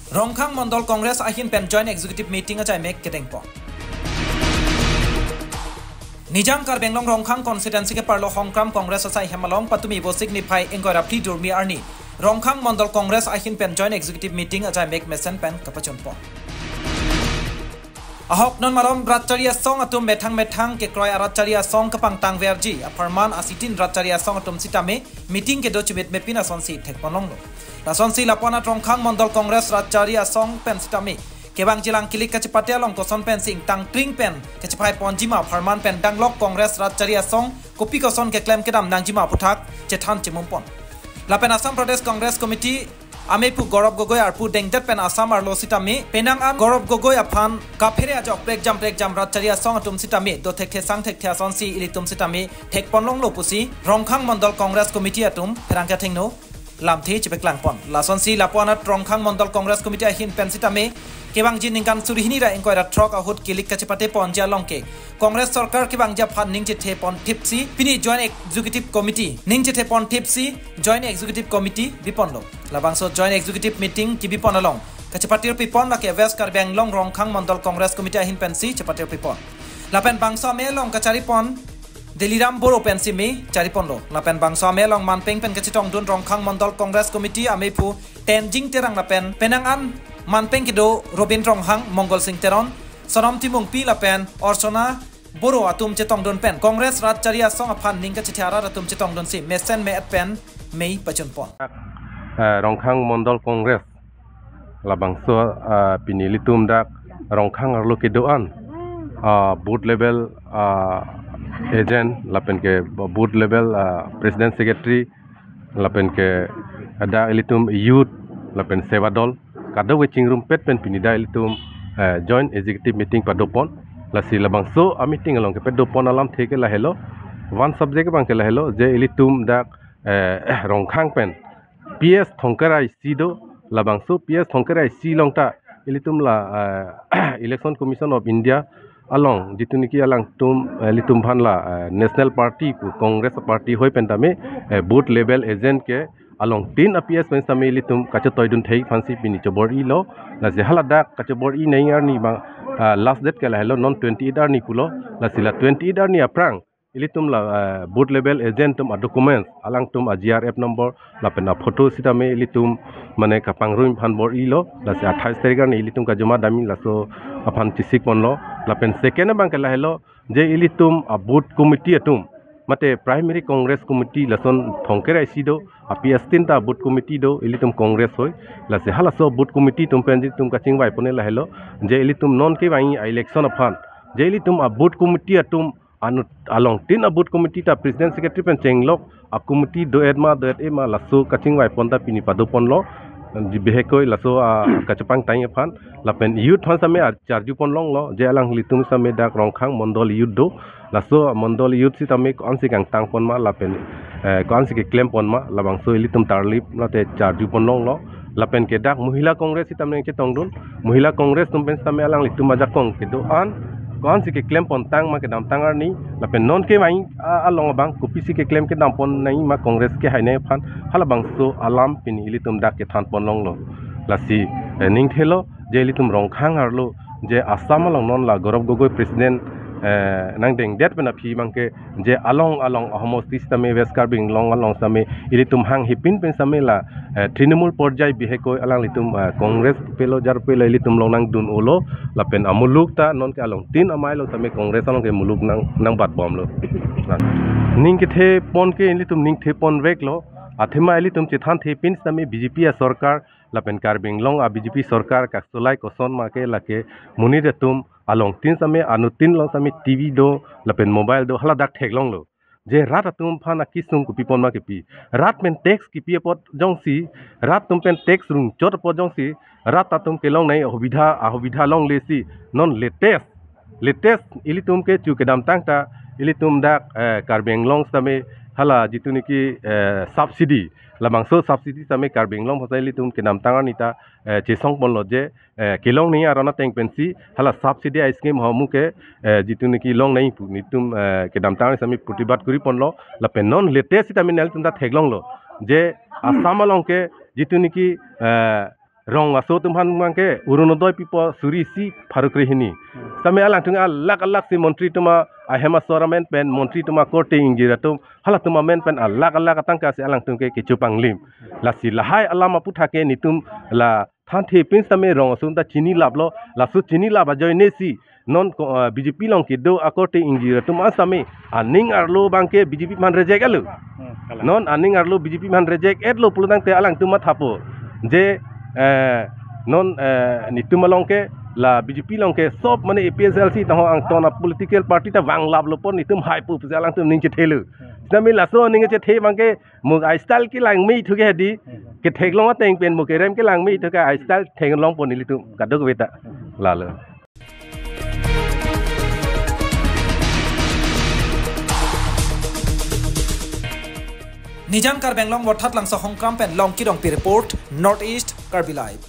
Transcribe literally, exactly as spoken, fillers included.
Rongkhang Mondol Congress ahin pen Joint Executive Meeting ajaimek kedengpo. Nijang Karbi Anglong Rongkhang Constituency keparlo Hongkram Congress asai hem along patumi Vosik niphai ingkoi ra phli durmi arni Rongkhang Mondol Congress ahin pen Joint Executive Meeting ajaimek mesen pen kapachunpo. Ahok non malom rat chari asong atum methang methang kekroi arat chari asong kapangtang verji apharman asitin rat chari asong atum sitame meeting kedo chimit mepin asonsi thekponlonglo. Lasonsi lapu-anat Rongkhang Mondol Congress rat chari asong pen sitame kevangji lang kilik kachepate along koson pensi ingtang tring pen kachephai ponjima apharman pen danglok Congress rat chari asong kopi koson keklem kedam nangjima aputhak chethan chemumpon. Lapen Assam Pradesh Congress Committee amei pu Gaurav Gogoi arpu dengdet pen Assam arlo sitame penang an Gaurav Gogoi aphan kaphere ajok prekjam prekjam rat chari asong atum sitame do thekthe sang thekthe asonsi ilitum sitame thekponlonglo pusi Rongkhang Mondol Congress Committee atum pherangke athengno lamthe chepeklangpon. Lasonsi lapu-anat Rongkhang Mondol Congress Committee ahin pen sitame kevangji ningkan suri hini ra ingkoi ra throk ahut kilik kachepate ponji along ke Congress sorkar kevangji aphan ning chethe pon thipsi pini Joint Executive Committee ning chethe pon thipsi Joint Executive Committee biponlo. Labangso Joint Executive Meeting kibipon along kachepatir pipon lake West Karbi Anglong Rongkhang Mondol Congress Committee ahin pensi chepatir pipon. Lapen bangso amei along kachari pon Deliram Boro pensi mei chariponlo. Lapen bangso amei along manpeng pen kachetongdun Rongkhang Mondol Congress Committee amei pu Tenzing Terang lapen penang an manpeng kedo Robin Ronghang, Mongol Sing Teron, Sonom Timungpi lapen Orsona Boro atum chetongdun pen Congress rat chari asong aphan ning kachethe arat atum chetongdunsi mesen me-et pen mei pachunpon. Eh, Rongkhang Mondol Congress labangso, ah, pini ilitum dak Rongkhang arlo kedo-an, ah, booth level, ah, agent lapen ke booth level, ah, president secretary lapen ke ada ilitum youth lapen seva dol kadokave chingrumpet pen pini dak ilitum, eh, Joint Executive Meeting padopon. Lasi labangso a-meeting along kepadopon alamthe ke lahelo, one subject abang ke lahelo je ilitum dak, eh, Rongkhang pen P S Thongkerai si do, labangso P S Thongkerai si along ta ilitum la, eh, Election Commission of India along jitu niki alangtum, eh, ilitum aphan la, eh, National Party pu Congress Party hoi pen tame, eh, booth level agent ke along tin a-P S pen tame ilitum kachetoidun thei aphansi pini chobor-ilo. Lasi haladak kachobor-i nai arni abang, ah, last date ke lahelo non twenty-eight arni pulo. Lasi la twenty-eight arni aphrang ilitum la, eh, booth level agent atum a-documents, alangtum a-G R F number lapen a-photo sitame ilitum mane kapangrui aphan bor-ilo. Lasi athais tarik arni ilitum kajoma damji laso aphan chesikponlo. Lapen second abang ke lahelo je ilitum a-booth committee atum mate Primary Congress Committee lason Thongkerai si do, a-P S tin ta booth committee do ilitum Congress hoi. Lasi halaso booth committee atum pen jitum kachingvai pon lahelo je ilitum non kevangji a-election aphan je ilitum a-booth committee atum anut along tin a-booth committee ta president secretary pen chenglok a-committee do-et ma do-et-e ma laso kachingvai pon ta pini padoponlo. Bihekoi laso, ah, kachepangtang aphan lapen youth aphan tame a-charju ponlonglo je alanglitum tame dak Rongkhang Mondol Youth do, laso Mondol Youth sitame ko-ansi kangtang pon ma lapen, eh, ko-ansi keklem pon ma labangso ilitum tarlip nate charju ponlonglo. Lapen ke dak Mohila Congress sitame chetongdun, Mohila Congress atum pen sitame alanglitum ajakong kedo-an ko-ansi keklem pontang ma kedamtang arni lapen non kevangji, ah, along abang kopisi keklem kedam pon nangji ma Congress kehai nangji aphan halabangso alam pini ilitum dak kethan ponlonglo. Lasi, eh, ningthelo je ilitum Rongkhang arlo je Assam along non la Gaurav Gogoi president, eh, nangdengdet pen aphi abang ke je along along ahomosti sitame West Karbi Anglong along sitame ilitum hang hipin pen sitame la, eh, Trinamool porjai bihekoi alanglitum, eh, Congress pelo jar pelo ilitum along nangdun-olo lapen amuluk ta non ke along tin amei along sitame Congress along ke muluk nang, nangbatbomlo. Ning kethe pon ke ilitum ningthe ponveklo, athema ilitum chethan thepin sitame B J P a-sorkar lapen Karbi Anglong a-B J P sorkar kasolai koson ma ke lake monit atum along tin sitame anut tin along sitame T V do lapen mobile do haladak theklonglo. Je rat atum aphan akesung kopi pon ma kepi. Rat pen tax kipi apot jongsi, rat atum pen tax rungchot apot jongsi, rat atum kelong nangji ahubidha, ahubidha longle si, non latest, latest ilitum kecho kedamtang ta, ilitum dak, eh, Karbi Anglong sitame hala jitu niki, eh, subsidy, labangso subsidy sitame Karbi Anglong aphan ilitum kedamtang arni ta, eh, chesong ponlo je, eh, kelong nangji aron ateng pensi hala subsidy a-scheme ahormu ke, eh, jitu niki long nangji pu nelitum, eh, kedamtang sitame protibad kori ponlo lapen non latest sitame nelitum ta theklonglo je Assam along ke jitu niki, eh, rong aso atum aphan abangke Orunodoi pipo suri isi pharo kre hini. Sitame alangtum alak alak si montri atum ahem asor amen pen, montri atum akorte ingjir atum, halatum amen pen alak alak atangka si alangtum ke kecho panglim. Lasi lahai alam aputhak ke netum la thanthe pin sitame rong aso atum ta chinilaplo, laso chinilap ajoine si non ko, ah, B J P along kedo akorte ingjir atum asitame aning arlo abangke B J P aphan reject etlo. Hmm, kalang. Non aning arlo B J P aphan reject etlo pulotangte alangtum mathapo je, eh, non, eh, netum along ke la B J P along ke sob mane A P H L C tahai angton a-political party ta vanglaplo pon netum haipo pusi alangtum aning chethelo. Hmm. Sitame laso aning chethe abangke mo a-style kelang me thu ke hedi. Hmm. Ketheklong ateng pen mo kerem kelang me thu ke a-style theklongpo nelitum kadokave ta. Lalo. Nijang Karbi Anglong Vorthat Langso Hongkram pen Longki Rongpi report, North East Karbi Live.